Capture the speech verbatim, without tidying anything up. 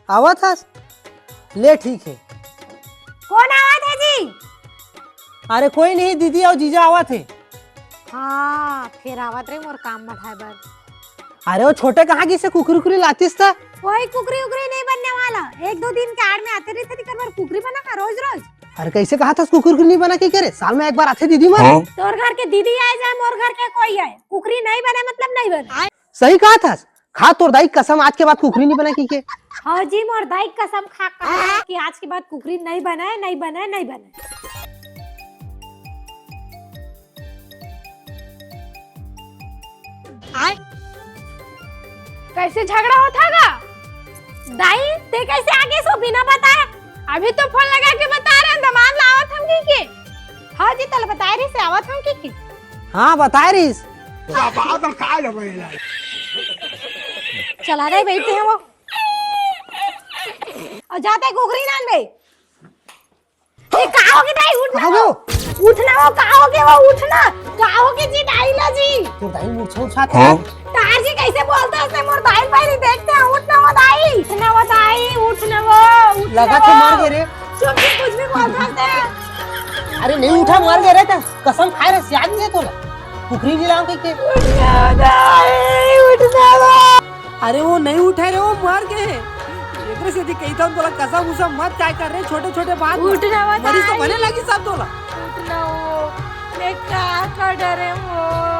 आवत हस? ले ठीक हे। कोन आवत हे जी? अरे कोई नहीं, दीदी अउ जीजा आवत हे। हाँ, फेर आवत रहे मोर काम बढ़ाए बर। अरे वो छोटे कहाँ गिसे, कुकरी उकरी लातिस त? कोई कुकरी उकरी नहीं बनने वाला, एक दो दिन के आड़ में आते रहिथे, तेकर बर कुकरी बना का रोज रोज। अरे कइसे कहत हस कुकरी उकरी नहीं बना के करे? साल में एक बार आथे दीदी मन। हाँ। तोर घर के दीदी आए जाए, मोर घर के कोई आए, कुकरी नहीं बने मतलब नहीं बने। सही कहत हस, खा तोर दाई कसम, आज के बाद कुकरी नहीं बना के के। हाँ जी, मोर दाई कसम खा के कि आज के बाद कुकरी नहीं बनाए, नहीं बनाए, नहीं बनाए। कइसे झगड़ा होत हे गा? दाई, ते कइसे आगे सो बिना बताए? अभी तो फोन लगा के बता रहे हैं, दमांद लावत हंव कहिके। हाँ जी, तोला बताए रहिस हे आवत हंव कहिके। हाँ, बताए रहिस। चला रे, बइठे हे वो। अउ जाते कुकरी लान बे। ए, का होगे दाई? उठ ना वो। उठ ना वो, का होगे वो? उठ ना। का होगे जी दाई ला जी? तोर दाई मूर्छा उछात हे। तार जी कइसे बोलत हस ते मोर दाई ला? देखते हैं, उठ ना वो दाई। उठ ना वो दाई, उठ ना वो, उठ ना वो। लगथे मर गे रे। चुप जी, कुछ भी बोलत हस ते। अरे नहीं उठा, मर गे रे, ते कसम खाए रहे, याद नहीं हे तोला? कुकरी नहीं लाऊं कहिके। उठ ना वो दाई, उठ ना वो। अरे वो नहीं उठे रे, वो मर गे हे। एकरे सेती कहिथंव तोला कसम उसम मत खाए कर रे, छोटे छोटे बात ला। उठ ना वो मरीज तो दाई। बने लगी सब तोला। उठ ना वो, मैं का कर डरे वो।